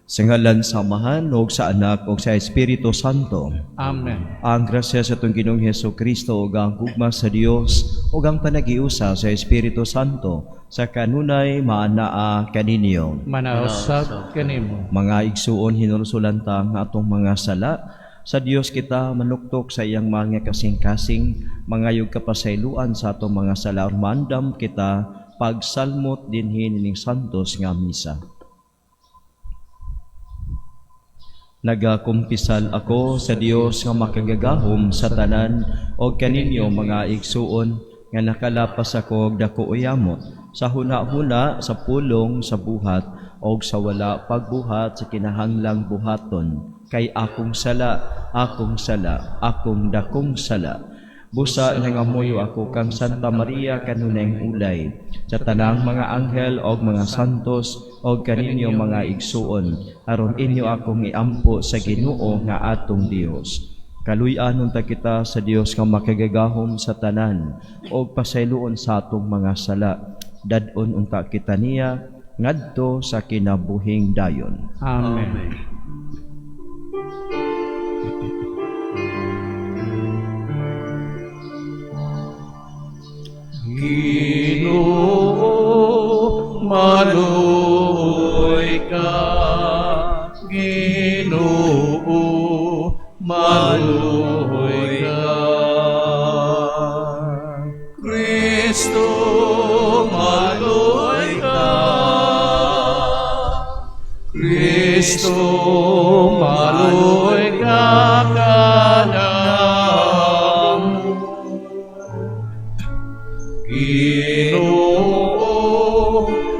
Sa ngalan sa Amahan ug sa Anak ug sa Espiritu Santo. Amen. Ang grasya sa atong Ginoong Hesus Kristo ug ang gugma sa Dios ug ang panagiusa sa Espiritu Santo sa kanunay maanaa kaninyo. Manausab kanimo. Mga igsuon, hinulsulan ta ang atong mga sala. Sa Dios kita manuktok sa iyang mga kasing-kasing, mangayog kapasayloan sa atong mga sala, mandam kita pagsalmot dinhi nining santos nga misa. Nagakumpisal ako sa Dios nga makagagahom sa tanan og kaninyo, mga igsuon, nga nakalapas ako og dako uyamot sa huna-huna, sa pulong, sa buhat og sa wala pagbuhat sa kinahanglang buhaton, kay akong sala, akong sala, akong dakong sala. Busa nangamuyo ako kang Santa Maria, kanunayng ulay, sa tanang mga anghel og mga santos, og kaninyo, mga igsuon, aron inyo akong iampo sa Ginoo nga atong Dios. Kaluy-an unta kita sa Dios nga makagagahom sa tanan og pasayloon sa atong mga sala. Dad-on unta kita niya ngadto sa kinabuhing dayon. Amen. Ginoo, maluoy ka. Ginoo, maluoy ka. Kristo, maluoy ka. Kristo, maluoy ka kanamo. Ginoo,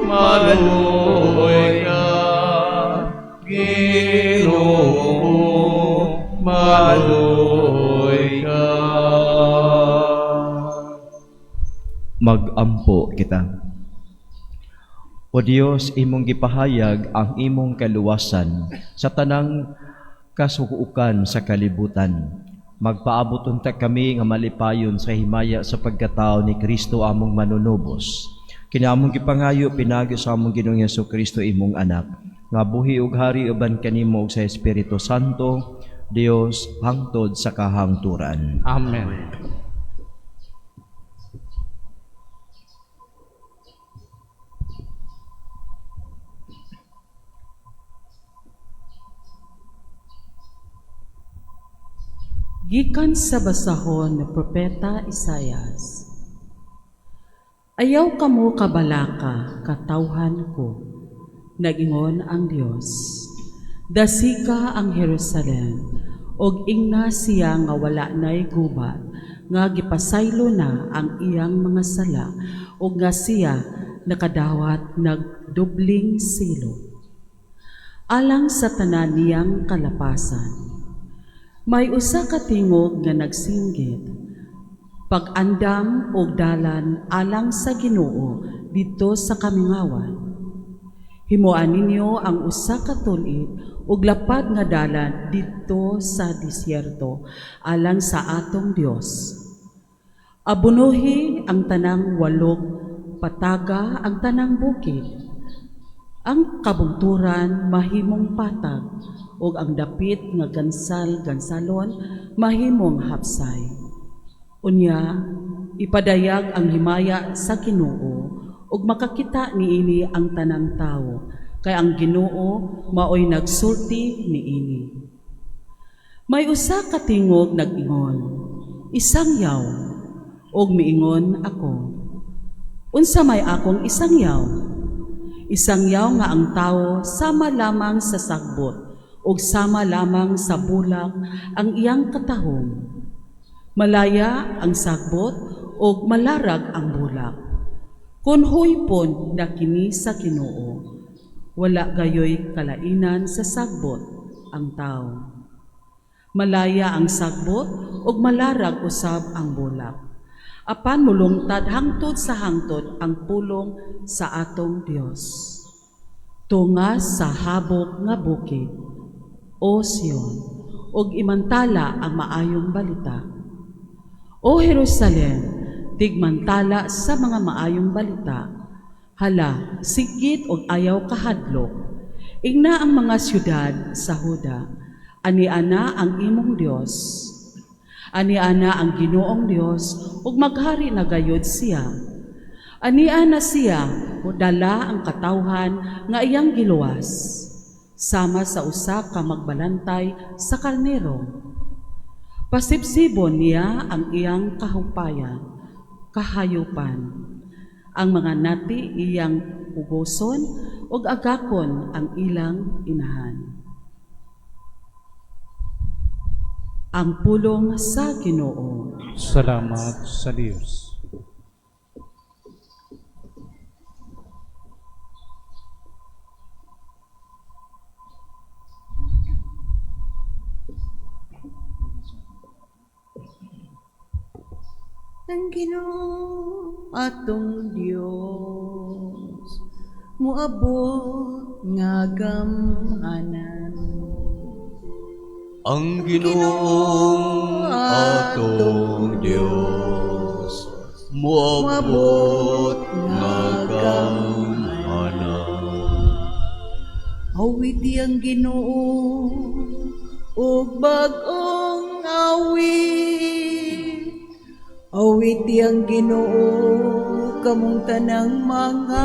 maluoy ka. Ginoo, maluoy ka. Magampo kita. O Dios, imong gipahayag ang imong kaluwasan sa tanang kasukukan sa kalibutan. Magpaabot unta kami nga malipayon sa himaya sa pagkatao ni Kristo among manunubos. Kini among gipangayo pinaagi sa among Ginoong Hesus Kristo, imong anak, nga buhi ug hari uban kanimo ug sa Espiritu Santo, Dios hangtod sa kahangturan. Amen. Gikan sa basahon ni Propeta Isayas. Ayaw kamo kabalaka, katawhan ko, nagingon ang Dios. Dasika ang Jerusalem, og ingna siya nga wala nay gubat, nga gipasaylo na ang iyang mga sala, og nga siya nakadawat nagdubling silo. Alang sa tanan niyang kalapasan. May usa ka tingog nga nagsinggit, pag-andam og dalan alang sa Ginoo didto sa kamingawan. Himoa ninyo ang usa ka tul-id ug lapad nga dalan didto sa disyerto alang sa atong Dios. Abunuhi ang tanang walog, pataga ang tanang bukid. Ang kabungturan mahimong patag ug ang dapit nga gansal-gansalon mahimong hapsay. Unya ipadayag ang himaya sa Ginoo ug makakita niini ang tanang tawo, kay ang Ginoo maoy nagsulti niini. May usa ka tingog nag-ingon, isangyaw, ug miingon ako, unsa may akong isangyaw? Isangyaw nga ang tawo sama lamang sa sagbot ug sama lamang sa bulak ang iyang katahom. Malaya ang sagbot ug malarag ang bulak. Kun huypon na kini sa Ginoo, wala gayoy kalainan sa sagbot ang tawo. Malaya ang sagbot ug malarag usab ang bulak. Apan mulungtad hangtod sa hangtod ang pulong sa atong Dios. Tunga sa habok nga bukid, o Sion, ug imantala ang maayong balita. O Jerusalem, tigmantala sa mga maayong balita. Hala, sigit og ayaw kahadlok. Ingna ang mga syudad sa Huda, ania na ang imong Dios. Ania na ang Ginoong Dios ug maghari na gayud siya. Ania na siya dala ang katawhan nga iyang giluwas, sama sa usa ka magbalantay sa karnero. Pasibsibon niya ang iyang kahupayan, kahayupan. Ang mga nati iyang pugoson ug agakon ang ilang inahan. Ang pulong sa Ginoo. Salamat sa Dios. Ang Ginoo atong Dios moabot nga gamhanan. Ang Ginoong atong Dios moabot nga gamhanan. Awiti ang Ginoo ug bag-ong awit. Awiti ang Ginoo kamong tanang mga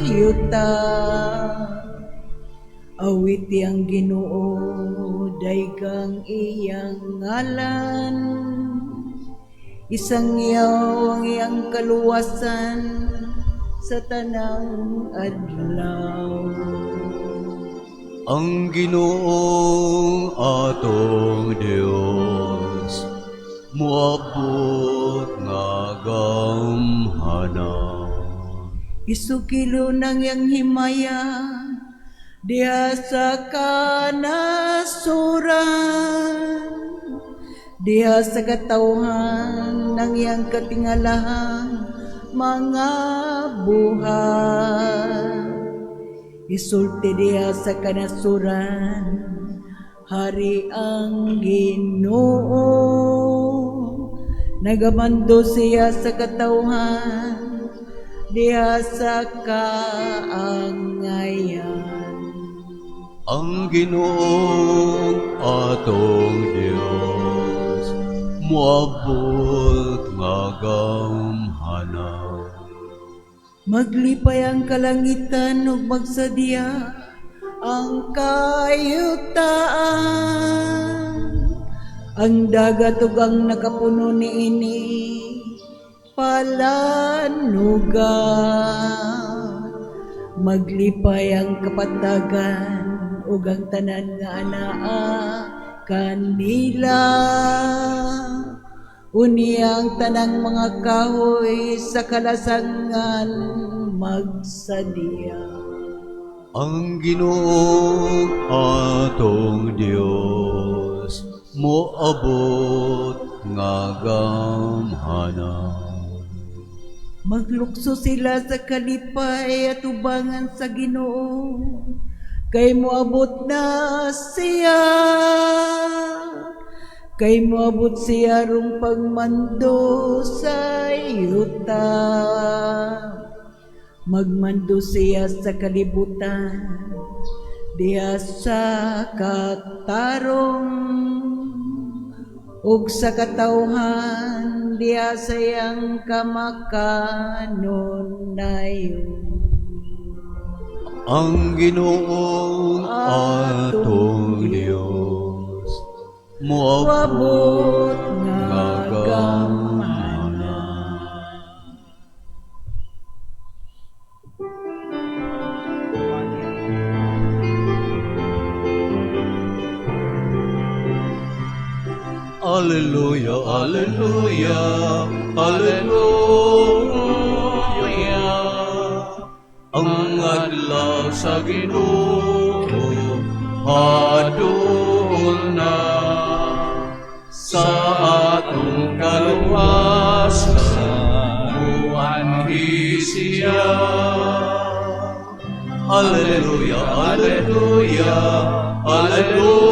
yuta. Awiti ang Ginoo daygang iyang ngalan. Isangyaw ang iyang kaluwasan sa tanang adlaw. Ang Ginoong atong Dios moabot nga gamhanan. Isukilo ng iyang himaya diha sa kanasuran, diha sa katawhan ng iyang katingalahang mga buhat. Isulti diha sa kanasuran, hari ang Ginoo. Nagamando siya sa katawhan diha sa kaangayan. Ang Ginoong atong Dios moabot nga gamhanan. Maglipay ang kalangitan ug magsadya ang kayutaan. Ang dagat ug ang nakapuno niini palanuga. Maglipay ang kapatagan ug ang tanan nga anaa kanila. Unya ang tanang mga kahoy sa kalasangan magsadya. Ang Ginoong atong Dios moabot nga gamhanan. Maglukso sila sa kalipay at ubangan sa Ginoo, kay moabot na siya. Kay moabot siya rong pagmando sa yuta. Magmando siya sa kalibutan, diha sa katarong ug sa katawhan, diha sa iyang kamakanunayon. Ang Ginoong atong Dios moabot Moabot nga nga gamhanan. gamhanan. Alleluia, alleluia, alleluia. Ang adlaw sa Ginoo padul na sa atong kaluwasan muanhi siya. Alleluia, alleluia, alleluia.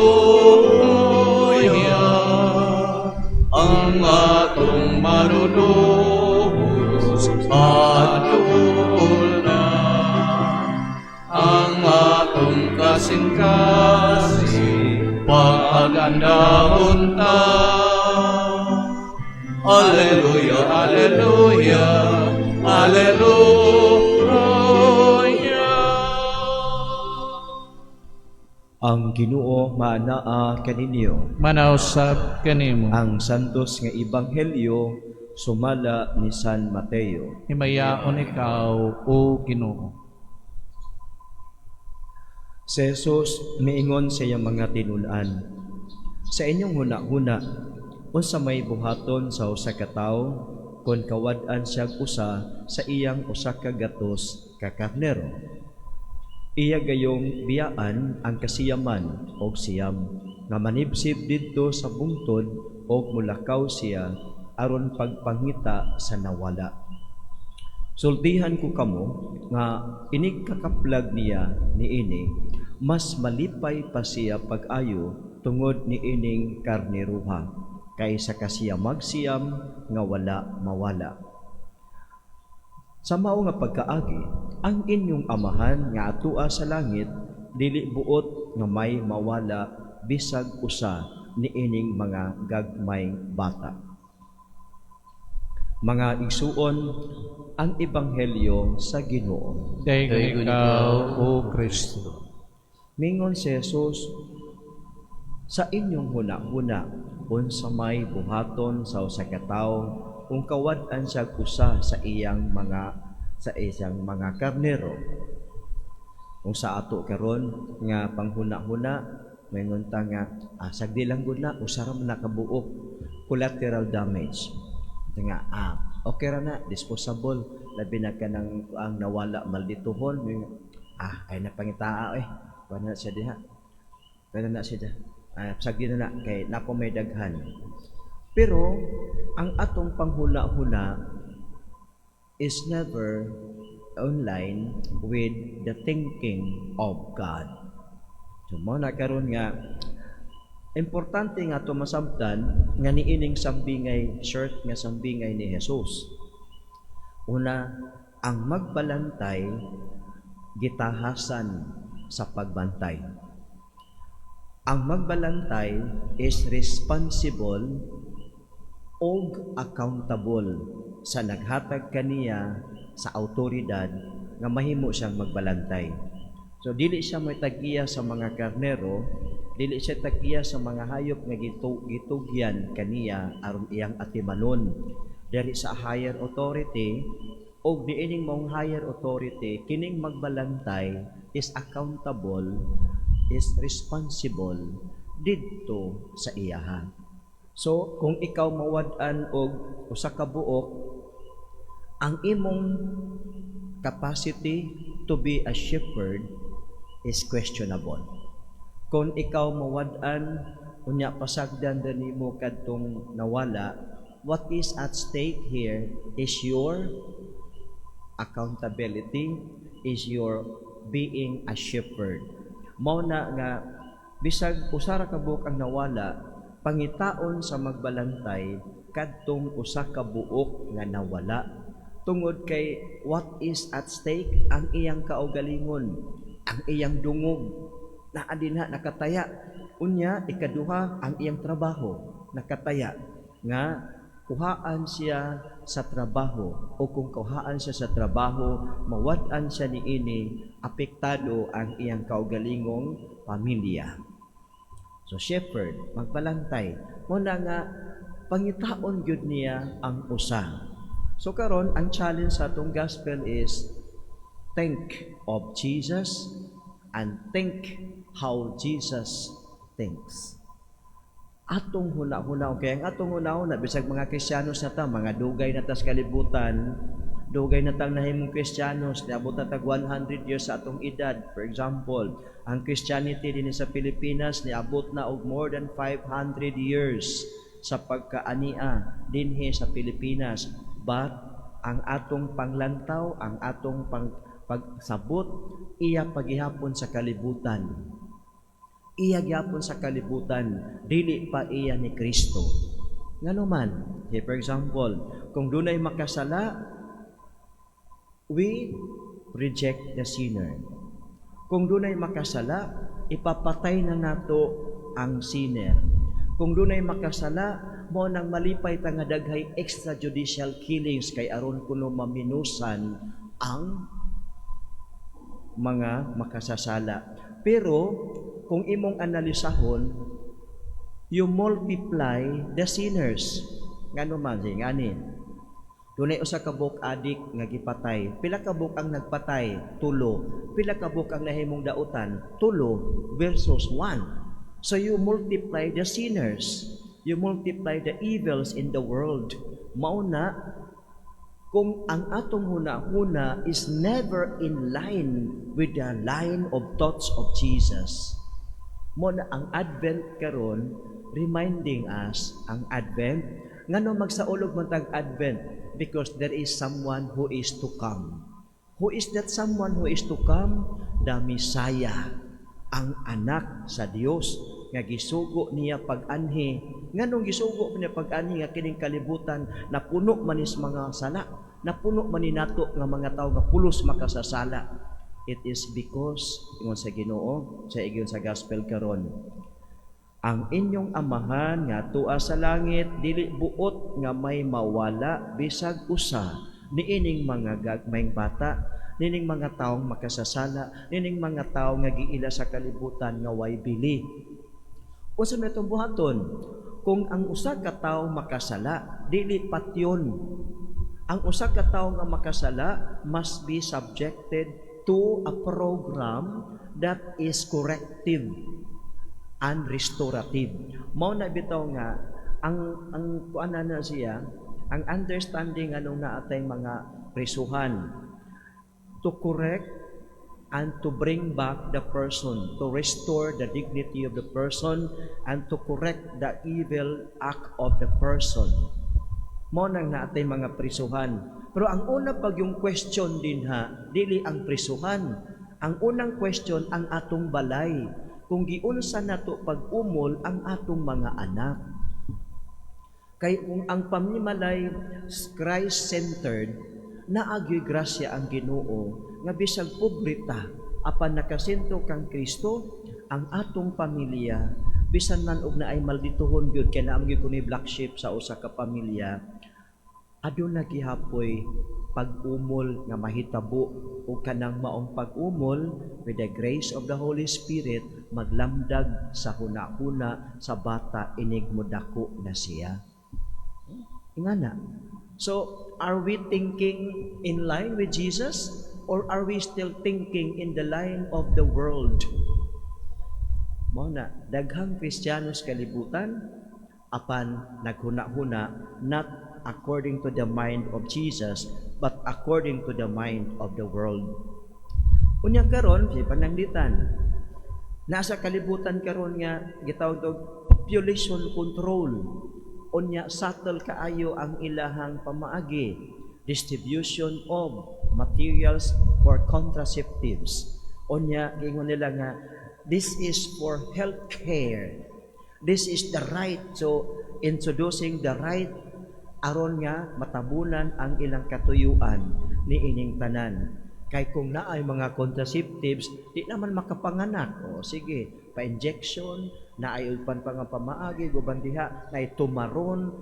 Ang atong manunubos padul na, ang atong Nasi pagandahon ta. Alleluia, Alleluia, Alleluia. Ang Ginoo maanaa kaninyo. Manausab kanimo. Ang santos nga ebanghelyo sumala ni San Mateo. Himayaon ikaw, o Ginoo. Si Jesus miingon sa iyang mga tinun-an, "Sa inyong huna-huna, unsa may buhaton sa usa ka tawo kon kawad-an siya usa sa iyang 100 ka karnero? Iya gayong biyaan ang 99 nga manibsib didto sa bungtod og mulakaw siya aron pagpangita sa nawala. Sultihan ko kamo nga inig kakaplag niya niini, mas malipay pa siya pag-ayo tungod niining karneruha kaysa kasiyamag-siyam nga wala mawala. Sa mao nga pagkaagi, ang inyong amahan nga atua sa langit dili buot nga may mawala bisag usa niining mga gagmay bata." Mga igsuon, ang ebanghelyo sa Ginoo. Daygon ikaw, O Kristo. Mingon si Jesus, "Sa inyong huna-huna, unsa may buhaton sa usa ka tawo kung kawad-an siya usa sa isang mga karnero?" Kung sa ato karon nga panghuna-huna, maingon ta nga sagdi lang gud na, usa ra man na kabuok, collateral damage. Ito nga okay ra na, disposable, labi na kanang ang nawala maldituhon, ay napangitaa eh, wala na siya diha. Wala na siya diha. Sagdi na na kay nako may daghan. Pero ang atong panghuna-huna is never online with the thinking of God. So mao na karon nga importante nga ato masabtan nga niining sambingay, short nga sambingay ni Jesus. Una, ang magbalantay gitahasan sa pagbantay. Ang magbalantay is responsible og accountable sa naghatag kaniya sa autoridad nga mahimo siyang magbalantay. So dili siya may tag-iya sa mga karnero, dili siya tag-iya sa mga hayop nga gitugyan kaniya aron iyang atimanon. Diri sa higher authority, og niining maong higher authority, kining magbalantay is accountable, is responsible didto sa iyaha. So kung ikaw mawad-an og usa ka buok, ang imong capacity to be a shepherd is questionable. Kung ikaw mawad-an, unya pasagdan ra nimo kadtong nawala, what is at stake here is your accountability, is your being a shepherd. Mao na nga bisag usa ra ka buok ang nawala, pangitaon sa magbalantay kadtong usa ka buok nga nawala, tungod kay what is at stake, ang iyang kaugalingon, ang iyang dungog naa dinha nakataya. Unya ikaduha, ang iyang trabaho nakataya nga kuhaan siya sa trabaho, o kung kuhaan siya sa trabaho, mawad-an siya niini, apektado ang iyang kaugalingong pamilya. So shepherd, magbalantay, mao na nga pangitaon gyud niya ang usa. So karon, ang challenge sa atong gospel is think of Jesus and think how Jesus thinks. Atong huna-huna, okay, ang atong huna-huna, bisag mga Kristiyanos na ta, mga dugay na ta sa kalibutan, dugay na tang nahimong Kristiyanos, niabot na tag 100 years sa atong edad. For example, ang Christianity din sa Pilipinas niabot na og more than 500 years sa pagkaania dinhi sa Pilipinas. But ang atong panglantaw, ang atong pagsabot, iya pagihapon sa kalibutan. Iya gyapon sa kalibutan, dili pa iya ni Kristo. Ngano man, okay, for example, kung dunay makasala, we reject the sinner. Kung dunay makasala, ipapatay na nato ang sinner. Kung dunay makasala, mao nang malipay ta nga daghay extrajudicial killings kay aron kuno maminusan ang mga makasasala. Pero kung imong analisahon, you multiply the sinners. Ngano man ngani? Dunay usa ka buok adik nga gipatay. Pila ka buok ang nagpatay? Tulo. Pila ka buok ang nahimong dautan? Tulo versus 1. So you multiply the sinners. You multiply the evils in the world. Mao na kung ang atong huna-huna is never in line with the line of thoughts of Jesus. Mao na ang Advent karon reminding us, ang Advent, ngano magsaulog man tag Advent? Because there is someone who is to come. Who is that someone who is to come? The Messiah, ang anak sa Dios nga gisugo niya pag-anhi. Nganong gisugo niya pag-anhi nga kining kalibutan napuno man is mga sala, napuno man ni nato nga mga tawo nga pulos makasasala? It is because ingon sa Ginoo sa ingon sa gospel karon, ang inyong Amahan nga tua sa langit dili buot nga may mawala bisag usa niining mga gagmayng bata, nining mga taong makasasala, nining mga tao nga giila sa kalibutan nga way bili. Unsa may itong buhaton? Kung ang usa ka tawo makasala, dili patyon. Ang usa ka tawo nga makasala must be subjected to a program that is corrective and restorative. Mao na bitaw nga ang kuan na siya, ang understanding anong naatay mga prisuhan, to correct and to bring back the person, to restore the dignity of the person and to correct the evil act of the person. Mao nang naatay mga prisuhan. Pero ang una pag yung question din ha, dili ang prisuhan. Ang unang question, ang atong balay. Kung giunsa nato pag-umol ang atong mga anak. Kay kung ang pamimalay Christ-centered, naagyo'y grasya ang Ginoo nga bisag pobre ta apan nakasentro kang Kristo ang atong pamilya, bisan man og naay maldituhon gyud, kay naa gyud kuni black sheep sa usa ka pamilya, aduna gihapoy pag-umol nga mahitabo, ug kanang maong pag-umol, with the grace of the Holy Spirit, maglamdag sa huna-huna sa bata inig modako na siya. Ingana. So, are we thinking in line with Jesus or are we still thinking in the line of the world? Mao na, daghang Kristiyano sa kalibutan apan naghuna-huna not according to the mind of Jesus but according to the mind of the world. Unya karon si pananglitan nasa kalibutan karon nga gitawag og population control. Unya subtle kaayo ang ilahang pamaagi, distribution of materials for contraceptives. Unya giingon nila nga this is for health care, this is the right. So introducing the right aron nga matabunan ang ilang katuyuan niining tanan, kay kung naay mga contraceptives, di naman makapanganak. O sige, pa-injection, naay uban pa nga pamaagi, guban diha, naay tumaron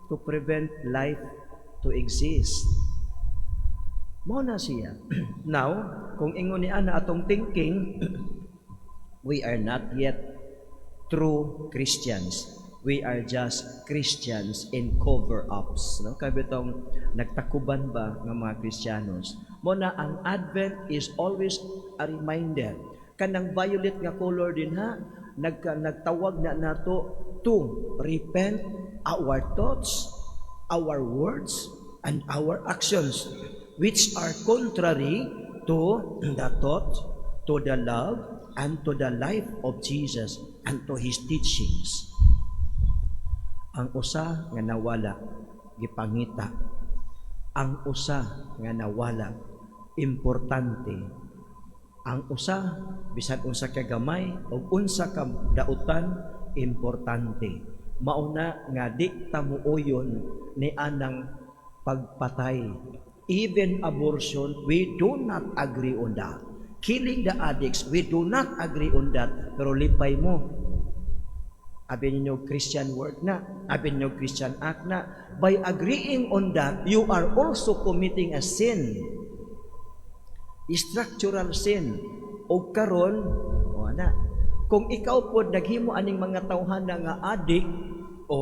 to prevent life to exist. Mao na siya. Now, kung ingon ni ana atong thinking, we are not yet true Christians. We are just Christians in cover-ups. No? Kay bitong nagtakuban ba ng mga Kristiyanos. Mao na ang Advent is always a reminder. Kanang violet nga color din ha, nagtawag na nato to repent our thoughts, our words, and our actions, which are contrary to the thought, to the love, and to the life of Jesus and to His teachings. Ang usa nga nawala, gipangita. Ang usa nga nawala, importante. Ang usa, bisan unsa ka gamay o unsa ka dautan, importante. Mauna nga di ta muuyon ni anang pagpatay. Even abortion, we do not agree on that. Killing the addicts, we do not agree on that, pero lipay mo. Abi ninyo Christian word na, abi ninyo Christian act na. By agreeing on that, you are also committing a sin. Structural sin. O karon, o ana, kung ikaw po naghimo aning mga tawhana nga addict, o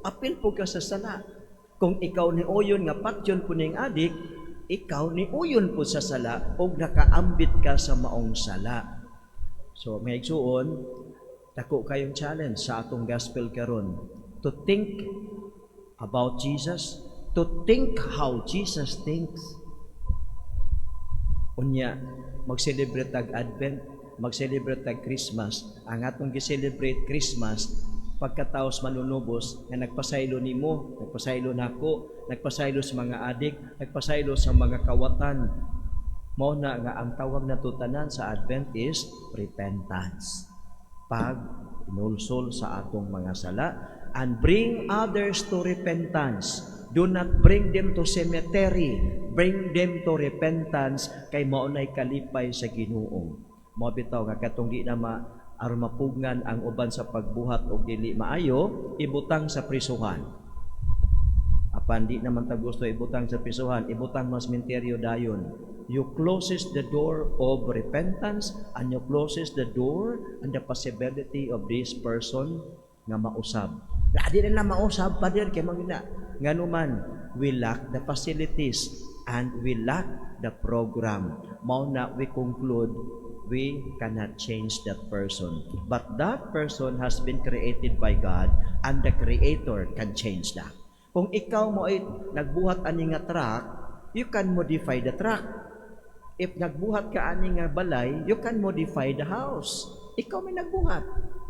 apil po ka sa sala. Kung ikaw ni uyon nga patyon po ning addict, ikaw ni uyon po sa sala og nakaambit ka sa maong sala. So, mga igsuon, dako kayong challenge sa atong gospel karon to think about Jesus, to think how Jesus thinks. Unya, mag-celebrate tag Advent, mag-celebrate tag Christmas. Ang atong gi-celebrate Christmas, pagkataos manunubos nga nagpasaylo nimo, nagpasaylo nako, nagpasaylo sa mga adik, nagpasaylo sa mga kawatan. Mao na nga ang tawag nato tanan sa Advent is repentance. Pag inulsol sa atong mga sala and bring others to repentance. Do not bring them to cemetery. Bring them to repentance kay mao nay kalipay sa Ginoo. Mao bitaw nga katong di na ma aron mapugngan ang uban sa pagbuhat og dili maayo, ibutang sa prisuhan. Apan di naman ta gusto ibutang sa prisuhan, ibutang mas sementeryo dayon. You closes the door of repentance and you closes the door and the possibility of this person nga mausab. Na di na mausab, pader, kay mangina. Nganuman, we lack the facilities and we lack the program. Mao na we conclude we cannot change that person. But that person has been created by God and the Creator can change that. Kung ikaw mo ay nagbuhat ani nga truck, you can modify the truck. If nagbuhat ka ani nga balay, you can modify the house. Ikaw may nagbuhat.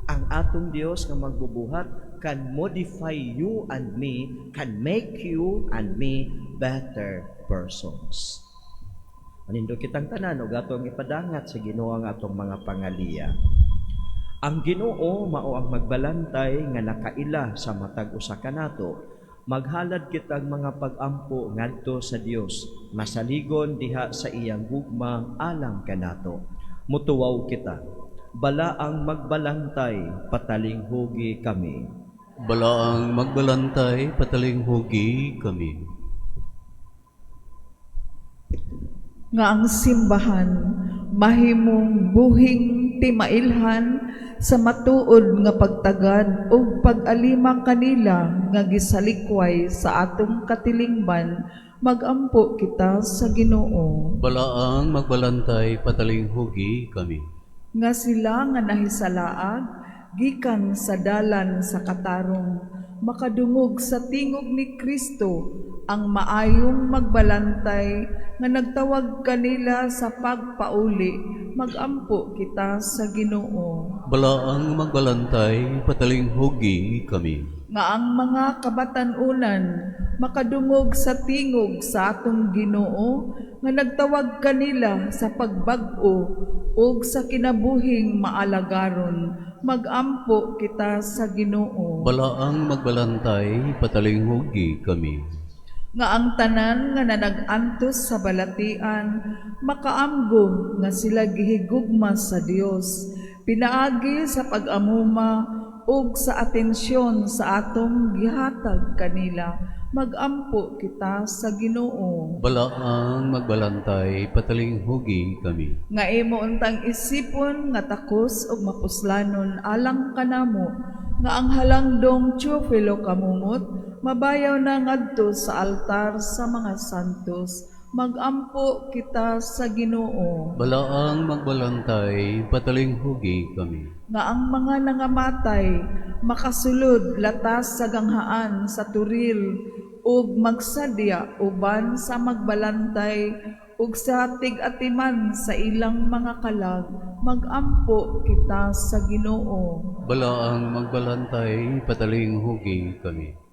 Ang atong Dios nga magbubuhat can modify you and me, can make you and me better persons. Manindog kitang tanan ug atong ipadangat sa Ginoo ang atong mga pangaliya. Ang Ginoo mao ang magbalantay nga nakaila sa matag usa kanato. Maghalad kitang mga pagampo ngadto sa Dios, masaligon diha sa iyang gugma alang kanato. Mutuwaw kita. Balaang magbalantay, patalinghugi kami. Balaang magbalantay, patalinghugi kami. Nga ang simbahan mahimong buhing timailhan sa matuod nga pagtagad ug pag-alima kanila nga gisalikway sa atong katilingban, magampo kita sa Ginoo. Balaang magbalantay, patalinghugi kami. Nga sila nga nahisalaag gikan sa dalan sa katarong makadungog sa tingog ni Kristo, ang maayong magbalantay nga nagtawag kanila sa pagpauli, magampo kita sa Ginoo. Balaang magbalantay, patalinghugi kami. Nga ang mga kabatan-unan makadungog sa tingog sa atong Ginoo nga nagtawag kanila sa pagbag-o ug sa kinabuhing maalagaron, magampo kita sa Ginoo. Balaang magbalantay, patalinghugi kami. Nga ang tanan nga nanag-antos sa balatian makaamgo nga sila gihigugma sa Dios pinaagi sa pag-amuma ug sa atensyon sa atong gihatag kanila, magampo kita sa Ginoo. Balaang magbalantay, patalinghugi kami. Nga imo untang isipon nga takos ug mapuslanon alang kanamo nga ang halangdong Teofilo Camomot mabayaw na ngadto sa altar sa mga santos, magampo kita sa Ginoo. Balaang magbalantay, patalinghugi kami. Nga ang mga nangamatay makasulod latas sa ganghaan sa toril ug magsadya uban sa magbalantay ug sa tig-atiman sa ilang mga kalag, magampo kita sa Ginoo. Balaang magbalantay, patalinghugi kami.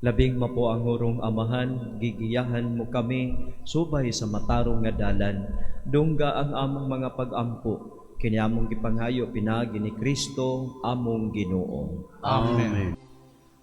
Labing mapo ang hurong Amahan, gigiyahan mo kami, subay sa matarong nga dalan. Dungga ang among mga pag-ampo, kini among gipanghayo pinaagi ni Kristo among Ginoo. Amen.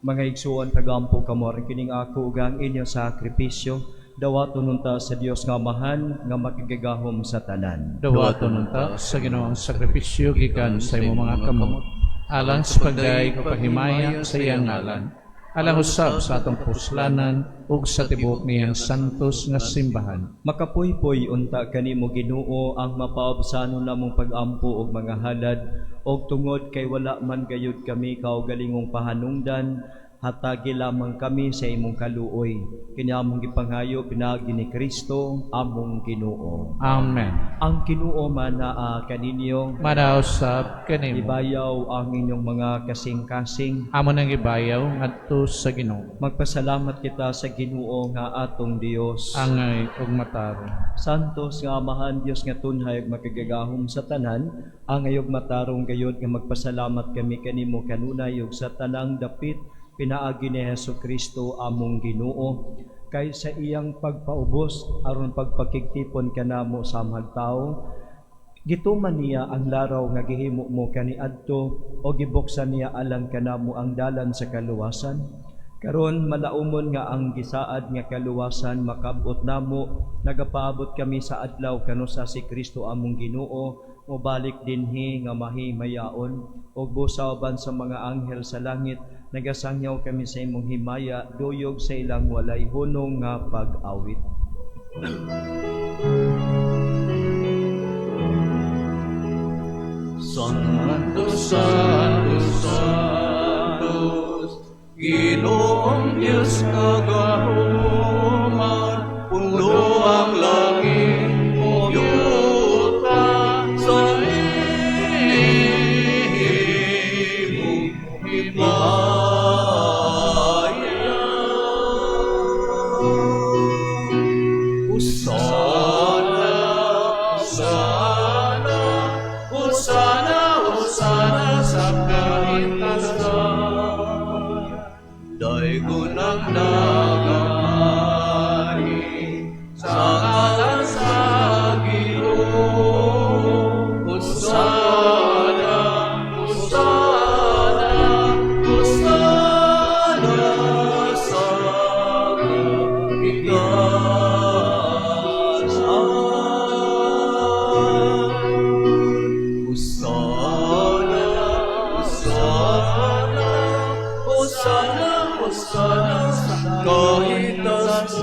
Mga igsuon, pagampo kamo aron kining ako ug ang inyo sakripisyo Dawaton unta sa Dios nga Amahan nga makagagahom sa tanan. Dawaton unta sa Ginoo ang sakripisyo gikan sa imong mga kamot alang sa pagdayeg ug paghimaya sa iyang ngalan, alang usab sa atong puslanan ug sa tibuok niyang santos nga simbahan. Makapuypoy unta kanimo, Ginoo, ang mapaobsanon namong pag-ampo og mga halad, og tungod kay wala man gayud kami kaugalingong pahanungdan, hatagi lamang kami sa imong kaluoy. Kini among gipanghayo pinaagi ni Kristo among Ginoo. Amen. Ang Ginoo manaa kaninyo. Manaa usab kanimo. Ibayaw ang inyong mga kasing-kasing. Amo nang ibayaw ngadto sa Ginoo. Magpasalamat kita sa Ginoo nga atong Dios. Angay ug matarong. Santos nga Amahan, Dios nga tunhay ug makagagahom sa tanan, angay ug matarong gayud nga magpasalamat kami kanimo kanunay ug sa tanang dapit pinaagi ni Hesus Kristo among Ginoo, kay sa iyang pagpaubos aron pagpakigtipon kanamo sa amhag tawo, gituman niya ang laraw nga gihimo mo kaniadto o gibuksan niya alang kanamo ang dalan sa kaluwasan. Karon malaumon nga ang gisaad nga kaluwasan makabot namo, nagapaabot kami sa adlaw kanusa si Kristo among Ginoo mobalik dinhi nga mahimayaon, ug busa uban sa mga anghel sa langit nagasangyaw kami sa imong himaya duyog sa ilang walay hunong nga pag-awit. Santo, Santo, Santo, Ginoong Diyos kagahuman, puno ang langit ug yuta sa imong himaya. Hosana, Hosana, Hosana, Hosana sa kahitasan. Daygon ang nagahari sa ngalan sa Ginoo. Hosana, Hosana, Hosana sa kahitasan. Hosana, Hosana, Hosana, Hosana sa kahitasan.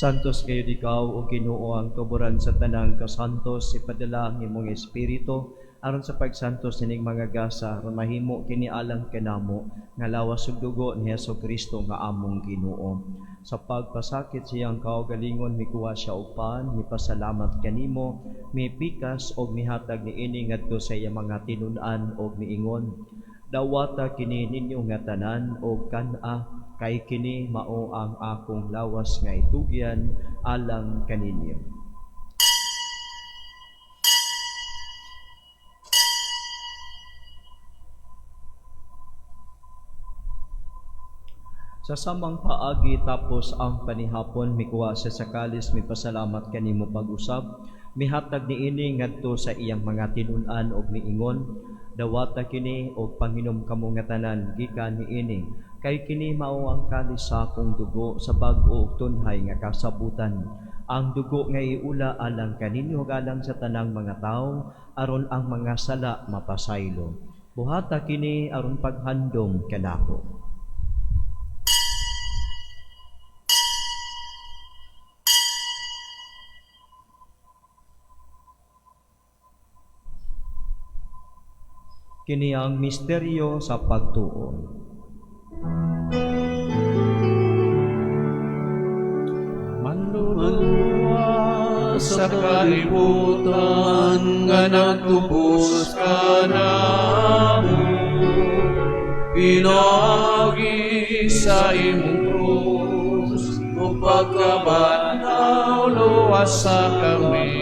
Santos gayud ikaw, o Ginoo, ang tuboran sa tanang kasantos, ipadala ang imong espiritu aron sa pagsantos sining mga gasa, aron mahimo kini alang kanamo nga lawas ug dugo ni Hesus Kristo nga among Ginoo. Sa pagpasakit siyang kaugalingon, mikuha siya og pan, mipasalamat kanimo, mipikas og mihatag niini ngadto sa iyang mga tinun-an og miingon: "Dawata kini ninyo nga tanan og kan-a, kay kini mao ang akong lawas nga itugyan alang kaninyo." Sa samang paagi, tapos ang panihapon, mikuha siya sa kalis, mipasalamat kanimo pag-usab, mihatag niini ngadto sa iyang mga tinun-an og miingon: "Dawata kini og panginom kamo nga tanan gikan niini, kay kini mao ang kalis sa akong dugo sa bag-o ug tunhay nga kasabutan. Ang dugo nga iula alang kaninyo ug alang sa tanang mga tawo aron ang mga sala mapasaylo. Buhata kini aron paghandom kanako." Kini ang misteryo sa pagtuo. Manluluwas sa kalibutan nga nagtubos kanamo pinaagi sa imong krus ug pagkabanhaw, luwasa kami.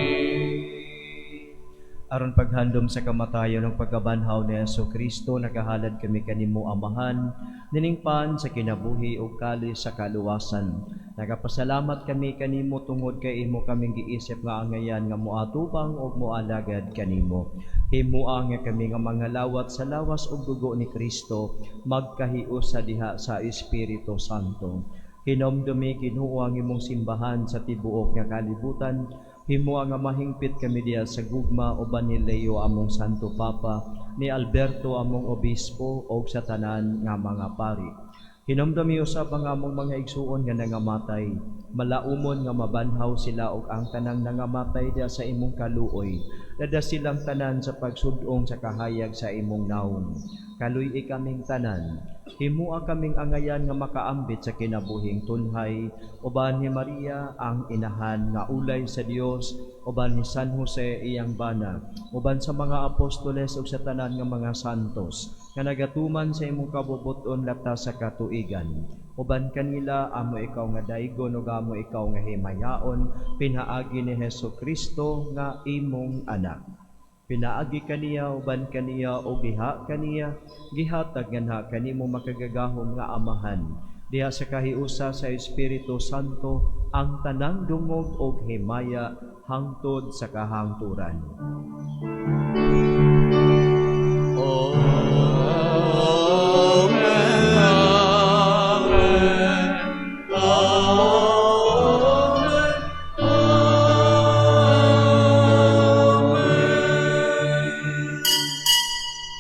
Aron paghandom sa kamatayon ug pagkabanhaw ni Hesus Kristo, nagahalad kami kanimo, Amahan, nining pan sa kinabuhi ug kalis sa kaluwasan. Nagapasalamat kami kanimo tungod kay imo kaming giisip nga angayan nga moatubang ug moalagad kanimo. Himoa nga kami nga mga lawat sa lawas ug dugo ni Kristo magkahiusa diha sa Espiritu Santo. Hinumdumi, Ginoo, ang imong simbahan sa tibuok nga kalibutan. Himoa nga mahingpit kami diha sa gugma uban ni Leo among Santo Papa, ni Alberto among Obispo ug sa tanan nga mga pari. Hinumdumi usab ang among mga igsuon nga nangamatay. Malaumon nga mabanhaw sila ug ang tanang nangamatay diha sa imong kaluoy. Lada silang tanan sa pagsud-ong sa kahayag sa imong nawong. Kaluy-i kaming tanan. Himoa kaming angayan nga makaambit sa kinabuhing tunhay uban ni Maria ang inahan nga ulay sa Dios, uban ni San Jose iyang bana, uban sa mga apostoles ug sa tanan nga mga santos nga nagatuman sa imong kabubut-on latas sa katuigan. Uban kanila amo ikaw nga daygon ug amo ikaw nga himayaon pinaagi ni Hesus Kristo nga imong anak. Pinaagi kaniya, uban kaniya ug diha kaniya, gihatag nganha kanimo makagagahom nga Amahan diha sa kahiusa sa Espiritu Santo ang tanang dungog ug himaya hangtod sa kahangturan. Amen. Amen. Amen. Amen.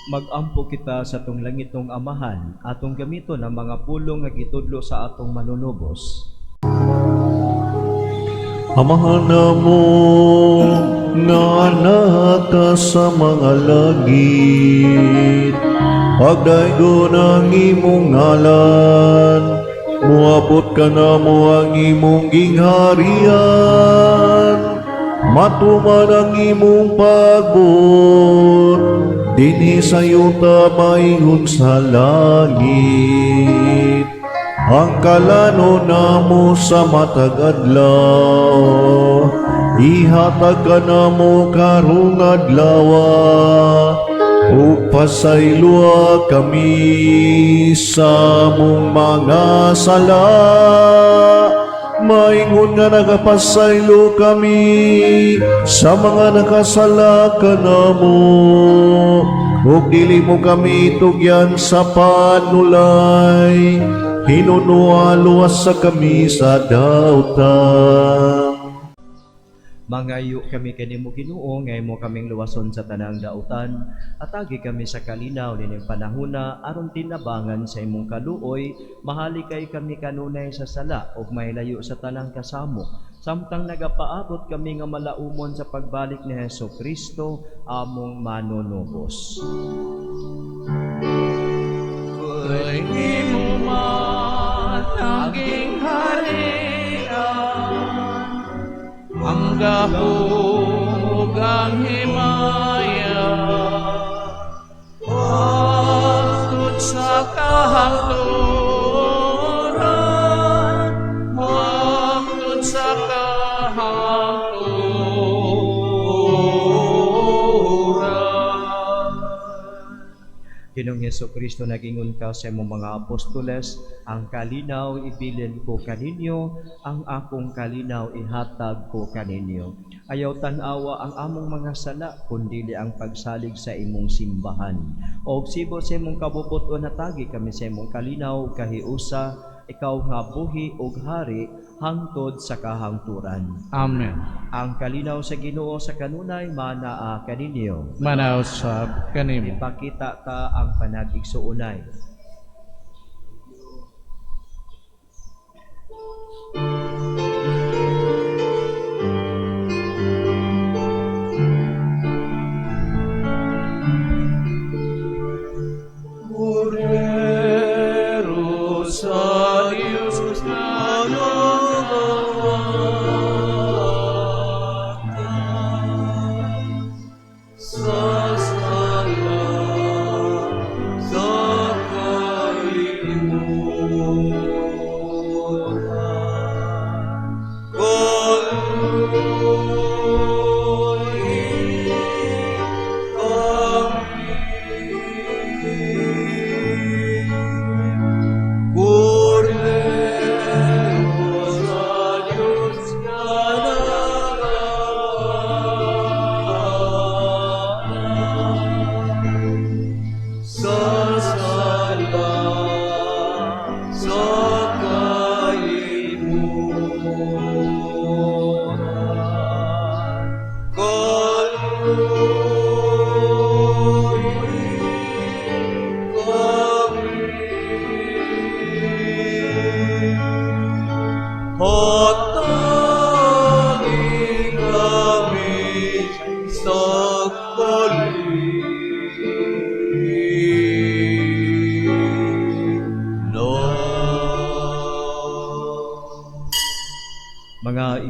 Magampo kita sa atong langitnong Amahan, atong gamiton ang mga pulong nga gitudlo sa atong Manunubos. Amahan namo nga naa ka sa mga langit, pagdaygon ang imong ngalan, muabot kanamo ang imong gingharian, matuman ang imong pagbuot, dinhi sa yuta maingon sa langit. Ang kalanon namo sa matag adlaw, ihatag kanamo karong adlaw, ug pasayloa kami sa among mga sala, maingon nga nagapasaylo kami sa mga nakasala kanamo, ug dili mo kami tugyan sa panulay, hinunoa luwasa kami sa dautan. Mangayo kami kanimo, Ginoo, nga imo kaming luwason sa tanang dautan, atagi kami sa kalinaw nining panahuna aron tinabangan sa imong kaluoy, mahalikay kami kanunay sa sala ug mahilayo sa tanang kasamok, samtang nagapaabot kami nga malaumon sa pagbalik ni Hesus Kristo among Manunubos. Kay imo man ang gingharian, ang gahom ug ang himaya, hangtod sa kahangturan, hangtod sa kahangturan. Ginoong Hesus Kristo, nagingon ka sa imong mga apostoles, "Ang kalinaw ibilin ko kaninyo, ang akong kalinaw ihatag ko kaninyo." Ayaw tan-awa ang among mga sala, kundili ang pagsalig sa imong simbahan. Og sibo sa imong kabubut-on, hatagi kami sa imong kalinaw kahiusa, ikaw nga buhi ug hari hangtod sa kahangturan. Amen. Ang kalinaw sa Ginoo sa kanunay manaa kaninyo. Manaa usab kanimo. Ipakita ta ang panag-igsuonay. Kordero sa Diyos nga nagawata Sa sala sa kalibutan. Kaluoy.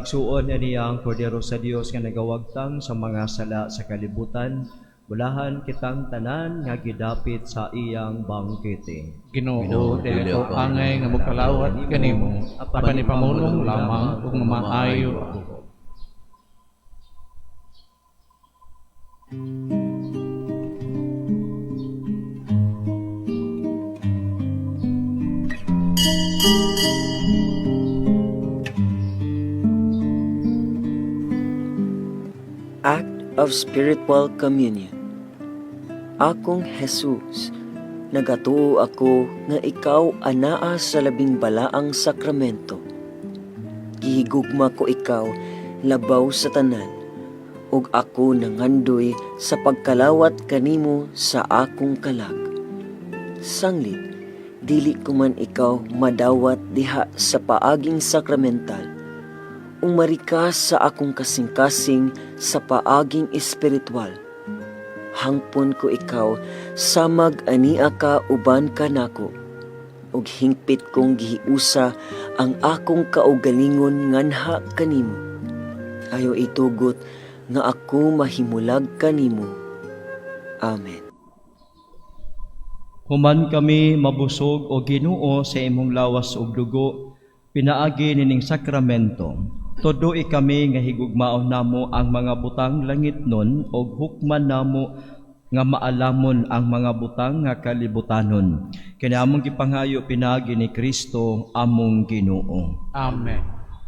Mga igsuon, niya ang Kordero sa Dios nga nagawagtang sa mga sala sa kalibutan. Bulahan kitang tanan nga gidapit sa iyang bangkete. Ginoo, dili ko angay nga mokalawat kanimo, apan ipamulong lamang ug mamaayo ako. Act of Spiritual Communion. Akong Jesus, nagatuo ako nga ikaw anaa sa labing balaang sakramento. Gihigugma ko ikaw labaw sa tanan, ug ako nangandoy sa pagkalawat kanimo sa akong kalag. Sanglit, dili ko man ikaw madawat diha sa paaging sakramental. Umari ka sa akong kasing-kasing sa paaging espiritual. Hangpon ko ikaw samag ania ka uban kanako. Ug hingpit kong gihiusa ang akong kaugalingon nganha kanimo. Ayo itugot nga ako mahimulag kanimo. Amen. Human kami mabusog, o Ginoo, sa imong lawas ug dugo pinaagi nining sakramento. Tudloi kami nga higugmaon namo ang mga butang langitnon ug hukman namo nga maalamon ang mga butang nga kalibutanon. Kini among gipanghayo pinaagi ni Kristo among Ginoo. Amen.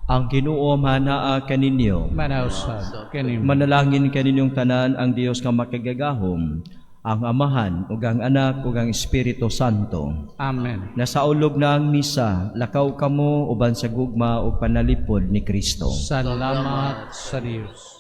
Ang Ginoo manaa kaninyo. Manaa usab kanimo. Manalangin kaninyong tanan ang Dios nga makagagahom, ang Amahan ug ang Anak ug ang Espiritu Santo. Amen. Nasaulog na ang misa, lakaw kamo uban sa gugma ug panalipod ni Kristo. Salamat sa Dios.